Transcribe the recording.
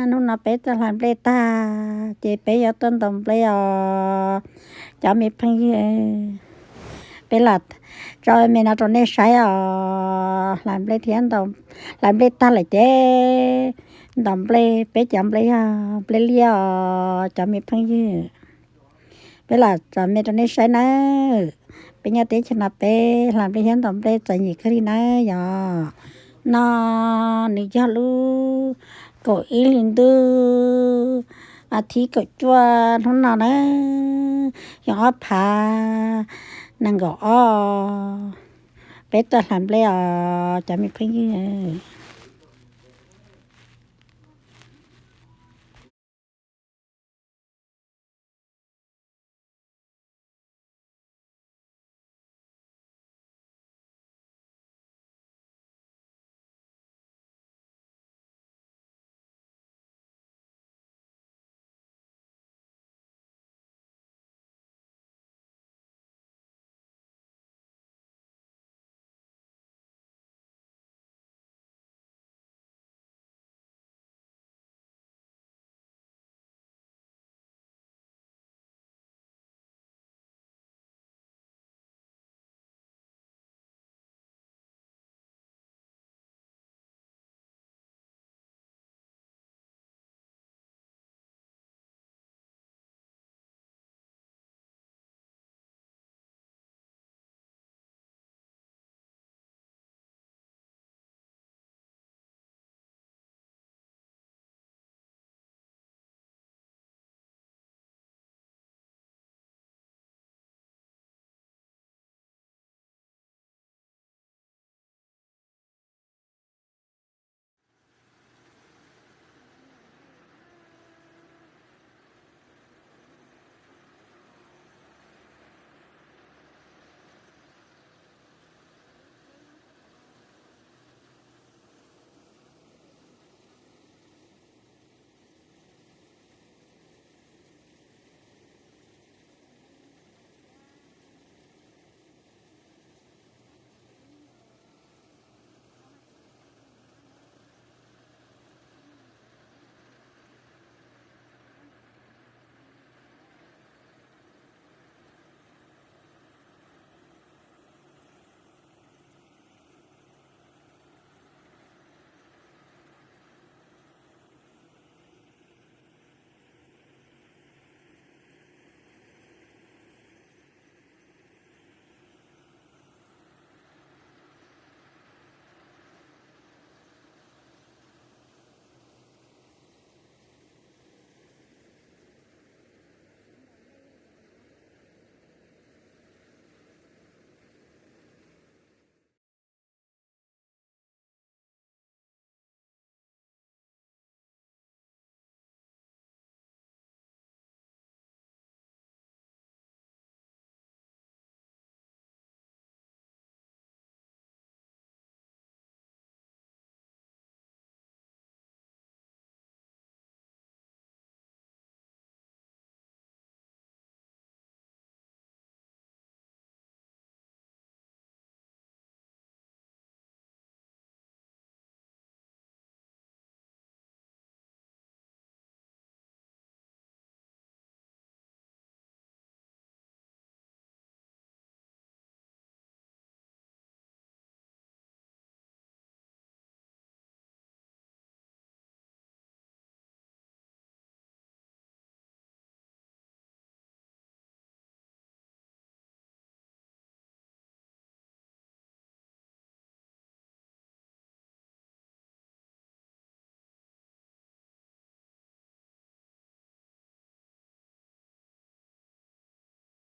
Hnub no peb tuaj hlais nplej tag ces peb yuav tuaj ntaus nplej os cov me phooj ywg. Peb lam tso me no rau nej saib os. Hlais nplej thiab, hlais nplej tag lawm ces ntaus nplej. Peb cov nplej yog nplej liaj os cov me phooj ywg. Peb lam tso me rau nej saib nawb. Peb nyob teb chaws no peb hlais nplej thiab ntaus nplej txom nyem kawg li nawb yom. No nws yog lub kaum ib hli ntuj, a thib kaum cuaj hnub no nawb, xyoo ob phav nees nkaum ob. Peb tuaj hlais nplej os cov me phooj ywg.